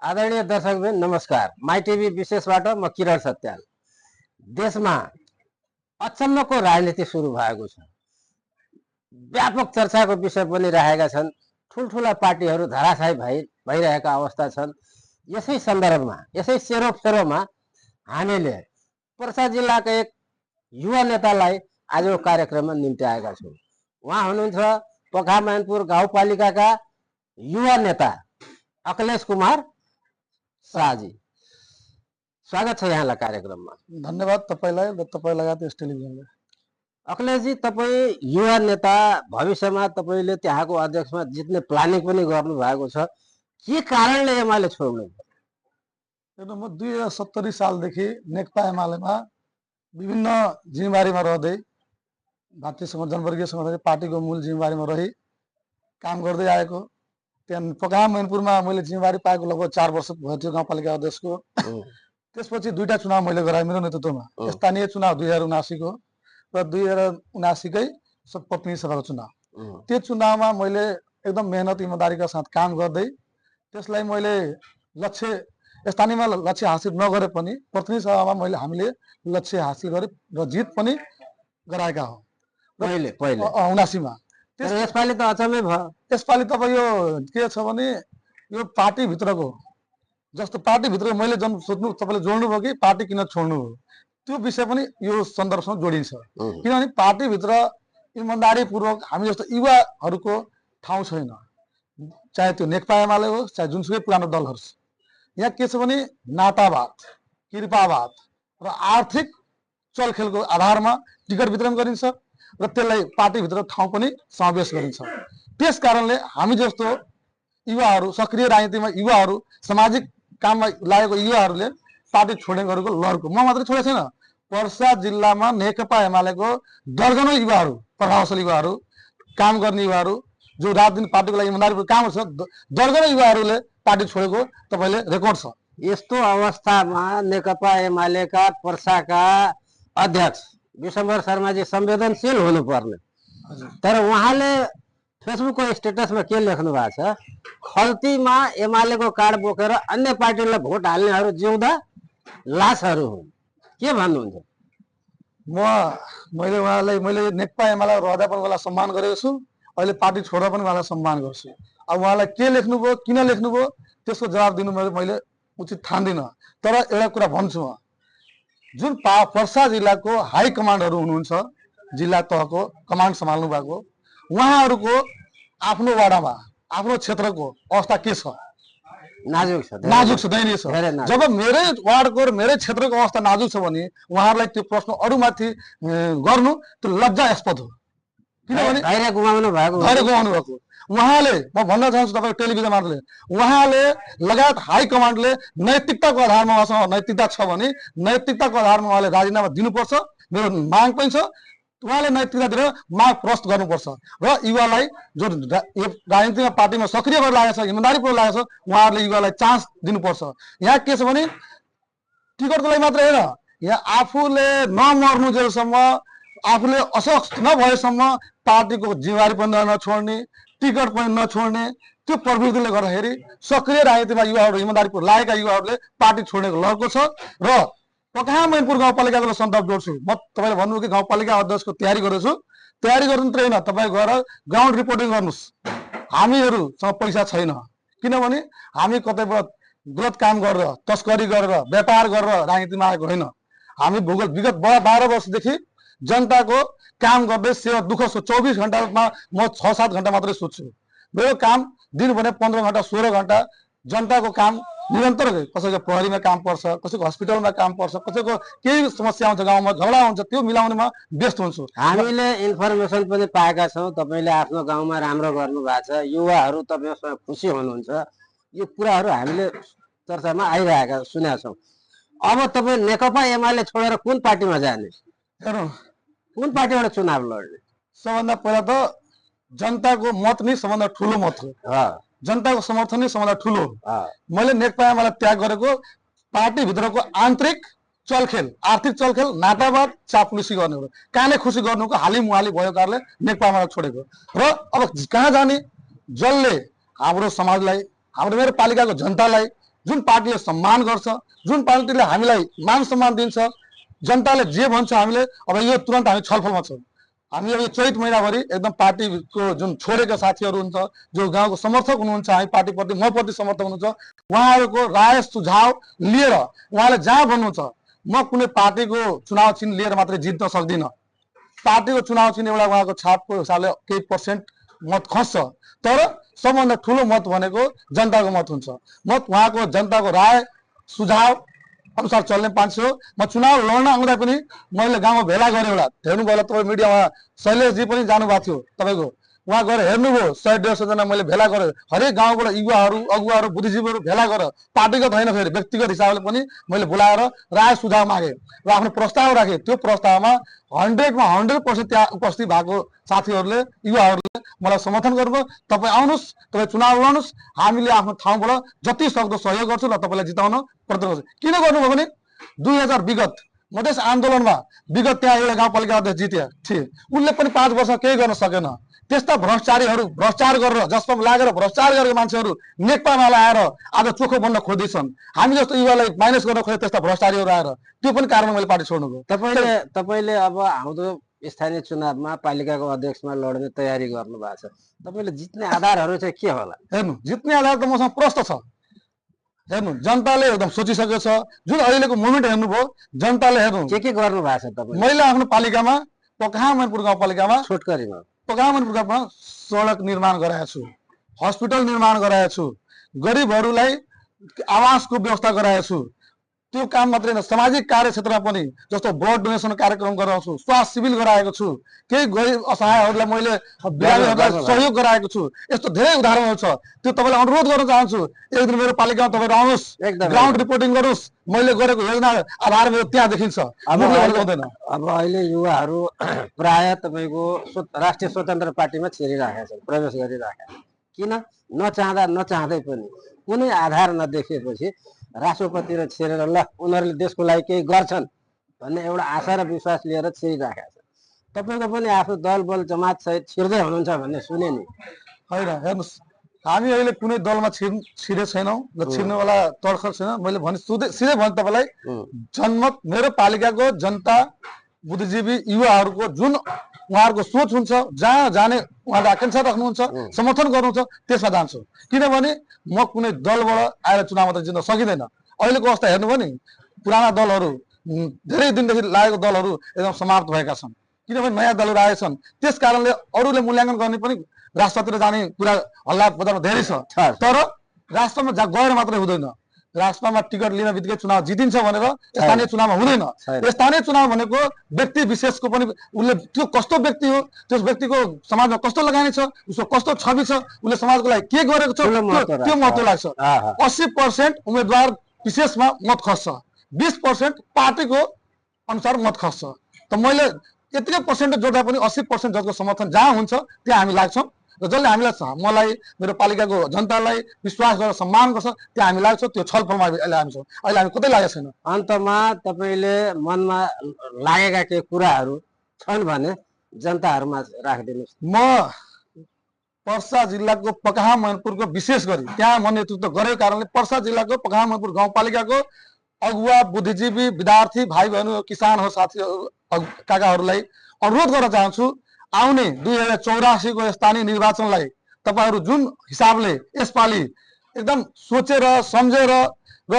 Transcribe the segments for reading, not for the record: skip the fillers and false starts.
आदरणीय दर्शकबिन नमस्कार। माई टिभी विशेषबाट म किरण सत्याल। देशमा अचम्मको राजनीति सुरु भएको छ। व्यापक चर्चाको विषय पनि रहेका छन्। ठुलठुला पार्टीहरू धराशायी भइरहेका अवस्था छन्। यसै सन्दर्भमा यसै सेरोफेरोमा हामीले पर्सा जिल्लाका एक युवा नेतालाई आजको कार्यक्रममा निम्त्याएका छौँ। उहाँ हुनुहुन्छ पखामैनपुर गाउँपालिकाका युवा नेता अखिलेश कुमार शाहजी। स्वागत छ यहाँलाई कार्यक्रममा। धन्यवाद तपाईलाई र तपाईँ लगायत यस टेलिभिजनलाई। अखिलेशजी, तपाईँ युवा नेता, भविष्यमा तपाईँले त्यहाँको अध्यक्षमा जित्ने प्लानिङ पनि गर्नु भएको छ। के कारणले एमाले छोड्नु? म 2070 सालदेखि नेकपा एमालेमा विभिन्न जिम्मेवारीमा रहँदै भारतीय जनवर्गीय संगठन पार्टीको मूल जिम्मेवारीमा रही काम गर्दै आएको। त्यहाँ पखामैनपुरमा मैले जिम्मेवारी पाएको लगभग 4 वर्ष भयो थियो गाउँपालिका अध्यक्षको। त्यसपछि 2टा चुनाव मैले गराएँ मेरो नेतृत्वमा। स्थानीय चुनाव 2079 को र 2079 कै प्रतिनिधि सभाको चुनाव। त्यो चुनावमा मैले एकदम मेहनत इमानदारीका साथ काम गर्दै त्यसलाई मैले स्थानीयमा लक्ष्य हासिल नगरे पनि प्रतिनिधि सभामा हामीले लक्ष्य हासिल गरे र जित पनि गराएका हौ पहिले 79 मा। यसपालि त अचम्मै भयो। यसपालि तपाईँ यो के छ भने यो पार्टीभित्रको जस्तो पार्टीभित्र मैले जन सोध्नु तपाईँले जोड्नु भयो कि पार्टी किन छोड्नु हो, त्यो विषय पनि यो सन्दर्भसँग जोडिन्छ। किनभने पार्टीभित्र इमानदारीपूर्वक हामी जस्तो युवाहरूको ठाउँ छैन। चाहे त्यो नेकपा एमाले होस् चाहे जुनसुकै पुरानो दल होस्। यहाँ के छ भने नातावाद, कृपावाद र आर्थिक चलखेलको आधारमा टिकट वितरण गरिन्छ र त्यसलाई पार्टीभित्र ठाउँ पनि समावेश गरिन्छ। त्यस कारणले हामी जस्तो युवाहरू, सक्रिय राजनीतिमा युवाहरू, सामाजिक काममा लागेको युवाहरूले पार्टी छोड्ने गरेको लहरको म मात्रै छोडेको छैन। पर्सा जिल्लामा नेकपा एमालेको दर्जनौं युवाहरू, प्रभावशाली युवाहरू, काम गर्ने युवाहरू, जो राजनीतिक पार्टीको लागि इमानदारीपूर्वक काम गर्छ, दर्जनौं युवाहरूले पार्टी छोडेको तपाईँले रेकर्ड छ। यस्तो अवस्थामा नेकपा एमालेका पर्साका अध्यक्ष विशम्बर शर्माजी संवेदनशील हुनुपर्ने, तर उहाँले फेसबुकको स्टेटसमा के लेख्नु भएको छ? खल्तीमा एमालेको कार्ड बोकेर अन्य पार्टीलाई भोट हाल्नेहरू जिउँदा लासहरू हुन्। के भन्नुहुन्छ? मैले उहाँलाई नेकपा एमाले रहँदा पनि उहाँलाई सम्मान गरेको छु, अहिले पार्टी छोड्दा पनि उहाँलाई सम्मान गर्छु। अब उहाँलाई के लेख्नुभयो, किन लेख्नुभयो, त्यसको जवाब दिनु मैले उचित ठान्दिनँ। तर एउटा कुरा भन्छु, जुन पर्सा जिल्लाको हाई कमान्डहरू हुनुहुन्छ, जिल्ला तहको कमान्ड सम्हाल्नु भएको, उहाँहरूको आफ्नो वाडामा आफ्नो क्षेत्रको अवस्था के छ? नाजुक छ, दयनीय छ। जब मेरै वार्डको र मेरै क्षेत्रको अवस्था नाजुक छ भने उहाँहरूलाई त्यो प्रश्न अरूमाथि गर्नु त्यो लज्जास्पद हो। किनभने धैर्य गुमाउनु भएको उहाँले, म भन्न चाहन्छु तपाईँको टेलिभिजन मार्फतले, उहाँले लगायत हाई कमान्डले नैतिकताको आधारमा उहाँसँग नैतिकता छ भने नैतिकताको आधारमा उहाँले राजीनामा दिनुपर्छ। मेरो माग पनि छ, उहाँले नैतिकता दिएर माग प्रस्तुत गर्नुपर्छ र युवालाई जो राजनीतिक पार्टीमा सक्रिय भएर लागेको छ, इमानदारीपूर्वक लागेको छ, उहाँहरूले युवालाई चान्स दिनुपर्छ। यहाँ के छ भने टिकटको लागि मात्रै होइन, यहाँ आफूले नमर्नु जेलसम्म, आफूले असक्त नभएसम्म पार्टीको जिम्मेवारी पनि नछोड्ने, टिकट पनि नछोड्ने, त्यो प्रवृत्तिले गर्दाखेरि सक्रिय राजनीतिमा युवाहरू, इमानदारीपूर्वक लागेका युवाहरूले पार्टी छोड्नेको लहरको छ। र पखामैनपुर गाउँपालिकाको सन्दर्भ जोड्छु। म तपाईँले भन्नुभयो कि गाउँपालिका अध्यक्षको तयारी गरेछु। तयारी गर्नु मात्रै होइन, तपाईँ गएर ग्राउन्ड रिपोर्टिङ गर्नुहोस्। हामीहरूसँग पैसा छैन, किनभने हामी कतैबाट गलत काम गरेर, तस्करी गरेर, व्यापार गरेर राजनीतिमा आएको होइन। हामी विगत 12 वर्षदेखि जनताको काम गर्दै सेवा दुःख 24 घण्टामा म 6-7 घण्टा मात्रै सुत्छु। मेरो काम दिन भने 15 घण्टा 16 घण्टा जनताको काम निरन्तर। कसैको प्रहरीमा काम पर्छ, कसैको हस्पिटलमा काम पर्छ, कसैको केही समस्या हुन्छ, गाउँमा झगडा हुन्छ, त्यो मिलाउनेमा व्यस्त हुन्छु। हामीले इन्फर्मेसन पनि पाएका छौँ, तपाईँले आफ्नो गाउँमा राम्रो गर्नु भएको छ, युवाहरू तपाईँसँग खुसी हुनुहुन्छ। यो कुराहरू हामीले चर्चामा आइरहेका सुनेका छौँ। अब तपाईँ नेकपा एमाले छोडेर कुन पार्टीमा जाने? हेर्नु, कुन पार्टीबाट चुनाव लड्ने? सबभन्दा पहिला त जनताको मत नै सबभन्दा ठुलो मत हो। जनताको समर्थन नै सबभन्दा ठुलो हो। मैले नेकपा एमाले त्याग गरेको पार्टीभित्रको आन्तरिक चलखेल, आर्थिक चलखेल, नातावाद, चापलुसी गर्ने हो। कहाँले खुसी गर्नुको हालिमुहाली भएको कारणले नेकपा एमाले छोडेको र अब कहाँ जाने? जसले हाम्रो समाजलाई, हाम्रो मेरो पालिकाको जनतालाई जुन पार्टीले सम्मान गर्छ, जुन पार्टीले हामीलाई मान सम्मान दिन्छ, जनताले जे भन्छ हामीले अब यो तुरन्त हामी छलफलमा छौँ। हामी अब यो चैत महिनाभरि एकदम पार्टीको जुन छोडेका साथीहरू हुन्छ, जो गाउँको समर्थक हुनुहुन्छ, हामी पार्टीप्रति मप्रति समर्थक हुनुहुन्छ, उहाँहरूको राय सुझाव लिएर उहाँले जहाँ भन्नुहुन्छ, म कुनै पार्टीको चुनाव चिन्ह लिएर मात्रै जित्न सक्दिनँ। पार्टीको चुनाव चिन्ह एउटा उहाँको छापको हिसाबले केही पर्सेन्ट मत खस्छ, तर सबभन्दा ठुलो मत भनेको जनताको मत हुन्छ। मत उहाँको जनताको राय सुझाव अनुसार चल्ने मान्छे हो। म चुनाव लड्न आउँदा पनि मैले गाउँमा भेला गरेँ, एउटा हेर्नुभयो होला तपाईँ मिडियामा शैलेशजी पनि जानुभएको थियो तपाईँको, उहाँ गएर हेर्नुभयो 100-150 जना मैले भेला गरेँ। हरेक गाउँबाट युवाहरू अगुवाहरू बुद्धिजीवीहरू भेला गरेर पार्टीगत होइन फेरि व्यक्तिगत हिसाबले पनि मैले बोलाएर राय सुझाव मागेँ र आफ्नो प्रस्ताव राखेँ। त्यो प्रस्तावमा 100% त्यहाँ उपस्थित भएको साथीहरूले युवाहरूले मलाई समर्थन गर्नुभयो। तपाईँ आउनुहोस्, तपाईँ चुनाव लड्नुहोस्, हामीले आफ्नो ठाउँबाट जति सक्दो सहयोग गर्छौँ र तपाईँलाई जिताउन प्रयत्न गर्छौँ। किन गर्नुभयो भने 2000 विगत मधेस आन्दोलनमा विगत त्यहाँ एउटा गाउँपालिका अध्यक्ष जिते थिए, उनले पनि 5 वर्ष केही गर्न सकेन। त्यस्ता भ्रष्टाचारीहरू भ्रष्टाचार गरेर जसमा लागेर भ्रष्टाचार गरेका मान्छेहरू नेकपामा आएर आज चोखो बन्न खोज्दैछन्। हामी जस्तो युवालाई माइनस गर्न खोजे त्यस्ता भ्रष्टाचारीहरू आएर, त्यो पनि कारण मैले पार्टी छोड्नुको। तपाईँले अब आउँदो स्थानीय चुनावमा पालिकाको अध्यक्षमा लड्ने तयारी गर्नु भएको छ, तपाईँले जित्ने आधारहरू चाहिँ के होला? हेर्नु, जित्ने आधार त मसँग प्रश्न छ। हेर्नु, जनताले एकदम सोचिसकेको छ। जुन अहिलेको मोमेन्ट हेर्नुभयो, जनताले हेर्नु के गर्नु भएको छ तपाईँ? मैले आफ्नो पालिकामा पकहा मनपुर गाउँपालिकामा छोटकरीमा पकहा मनपुर गाउँमा सडक निर्माण गराएको छु, हस्पिटल निर्माण गराएको छु, गरिबहरूलाई आवासको व्यवस्था गराएको छु। त्यो काम मात्रै होइन, सामाजिक कार्य क्षेत्रमा पनि जस्तो ब्लड डोनेसन कार्यक्रम गराउँछु, स्वास्थ्य सिभिल गराएको छु, केही गरिब असहायहरूलाई मैले बिरामीहरूलाई सहयोग गराएको छु। यस्तो धेरै उदाहरणहरू छ। त्यो तपाईँलाई अनुरोध गर्न चाहन्छु, एक दिन मेरो पालिकामा तपाईँहरू आउनुहोस्, ग्राउन्ड रिपोर्टिङ गर्नुहोस्। मैले गरेको योजना आधार मेरो त्यहाँ देखिन्छ। अब अहिले युवाहरू प्राय तपाईँको राष्ट्रिय स्वतन्त्र पार्टीमा छिरिराखेका छन्, प्रवेश गरिराखेका छन्। किन? नचाहँदै पनि कुनै आधार नदेखिएपछि राष्ट्रपतिले छिरेर ल उनीहरूले देशको लागि केही गर्छन् भन्ने एउटा आशा र विश्वास लिएर छिरिराखेका छन्। तपाईँको पनि आफ्नो दल बल जमात सहित छिर्दै हुनुहुन्छ भन्ने सुने नि। होइन, हेर्नुहोस्, हामी अहिले कुनै दलमा छिरे छैनौँ र छिर्नेवाला तर्खर छैन। मैले भने सिधै भने तपाईँलाई जनमत मेरो पालिकाको जनता बुद्धिजीवी युवाहरूको जुन उहाँहरूको सोच हुन्छ, जहाँ जाने उहाँले आकांक्षा राख्नुहुन्छ, समर्थन गर्नुहुन्छ, त्यसमा जान्छु। किनभने म कुनै दलबाट आएर चुनाव मात्र जित्न सकिँदैन। अहिलेको अवस्था हेर्नुभयो नि, पुराना दलहरू धेरै दिनदेखि लागेको दलहरू एकदम समाप्त भएका छन्, किनभने नयाँ दलहरू आएछन्। त्यस कारणले अरूले मूल्याङ्कन गर्ने पनि राष्ट्रतिर जाने कुरा हल्ला बजारमा धेरै छ। तर राष्ट्रमा गएर मात्रै हुँदैन, राष्ट्रमा टिकट लिन बित्तिकै चुनाव जितिन्छ भनेर स्थानीय चुनावमा हुँदैन। स्थानीय चुनाव भनेको व्यक्ति विशेषको पनि उसले त्यो कस्तो व्यक्ति हो, त्यस व्यक्तिको समाजमा कस्तो लगानी छ, उसको कस्तो छवि छ, उसले समाजको लागि के गरेको छ, त्यो महत्त्व लाग्छ। 80% उम्मेदवार विशेषमा मत खस्छ, 20% पार्टीको अनुसार मत खस्छ। त मैले यतिकै पर्सेन्टेज जोड्दा पनि 80% जसको समर्थन जहाँ हुन्छ त्यहाँ हामी लाग्छौँ र जसले हामीलाई मलाई मेरो पालिकाको जनतालाई विश्वास गरेर सम्मान गर्छ त्यहाँ हामी लाग्छौँ। त्यो छलफलमा अहिले हामी छौँ। अहिले हामी कतै लागेको छैन। अन्तमा तपाईँले मनमा लागेका केही कुराहरू छन् भने जनताहरूमा राखिदिनुहोस्। म पर्सा जिल्लाको पकहा मनपुरको विशेष गरी त्यहाँ म नेतृत्व गरेको कारणले पर्सा जिल्लाको पकहा मनपुर गाउँपालिकाको अगुवा बुद्धिजीवी विद्यार्थी भाइ बहिनी किसानहरू साथीहरू काकाहरूलाई अनुरोध गर्न चाहन्छु, आउने 2084 को स्थानीय निर्वाचनलाई तपाईहरु जुन हिसाबले यसपालि एकदम सोचेर सम्झेर र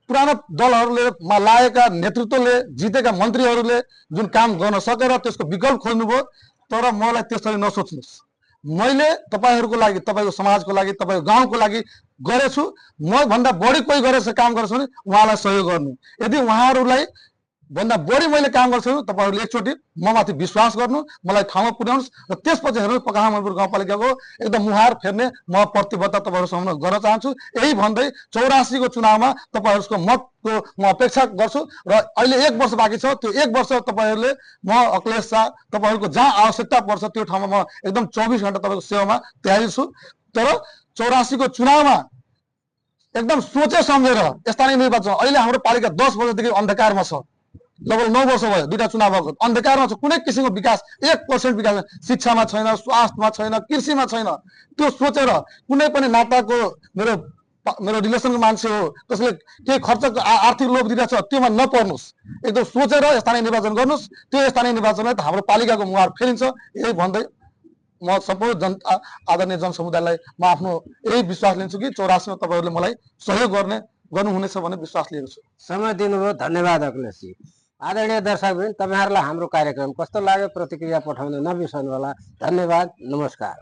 पुरानो दलहरूले लागेका नेतृत्वले जितेका मन्त्रीहरूले जुन काम गर्न सकेर त्यसको विकल्प खोज्नुभयो, तर मलाई त्यसरी नसोच्नुस्। मैले तपाईहरुको लागि, तपाईको समाजको लागि, तपाईको गाउँको लागि गरेछु। म भन्दा बढी कोही गरेछ काम गर्छ भने उहाँलाई सहयोग गर्नु। यदि उहाँहरूलाई भन्दा बढी मैले काम गर्छु तपाईहरुले एकचोटी ममाथि विश्वास गर्नु, मलाई ठाउँमा पुर्याउनुस् र त्यसपछि हेर्नु पकहा मनपुर गाउँपालिकाको एकदम मुहार फेर्ने म प्रतिबद्धता तपाईहरुसँग गर्न चाहन्छु। यही भन्दै 84 को चुनावमा तपाईहरुको मतको म अपेक्षा गर्छु र अहिले 1 वर्ष बाँकी छ। त्यो 1 वर्ष तपाईहरुले म अखिलेश शाह तपाईहरुको जहाँ आवश्यकता पर्छ त्यो ठाउँमा म एकदम 24 घण्टा तपाईको सेवामा तयारी छु। तर 84 को चुनावमा एकदम सोचे सम्झेर स्थानीय निर्वाचन अहिले हाम्रो पालिका 10 वर्षदेखि अन्धकारमा छ। लगभग 9 वर्ष भयो, दुईटा चुनाव भएको अन्धकारमा छ। कुनै किसिमको विकास 1% विकास शिक्षामा छैन, स्वास्थ्यमा छैन, कृषिमा छैन। त्यो सोचेर कुनै पनि नाताको मेरो मेरो रिलेसनको मान्छे हो, त्यसले केही खर्च आर्थिक लोभ दिइरहेछ त्योमा नपर्नुहोस्, एकदम सोचेर स्थानीय निर्वाचन गर्नुहोस्। त्यो स्थानीय निर्वाचनमा त हाम्रो पालिकाको मुहार फेरिन्छ। यही भन्दै म सम्पूर्ण जनता आदरणीय जनसमुदायलाई म आफ्नो यही विश्वास लिन्छु कि 84 मा तपाईँहरूले मलाई सहयोग गर्नुहुनेछ भन्ने विश्वास लिएको छु। समय दिनुभयो, धन्यवाद अखिलेशजी। आदरणीय दर्शकवृन्द, तपाईँहरूलाई हाम्रो कार्यक्रम कस्तो लाग्यो प्रतिक्रिया पठाउन नबिर्सनु होला। धन्यवाद, नमस्कार।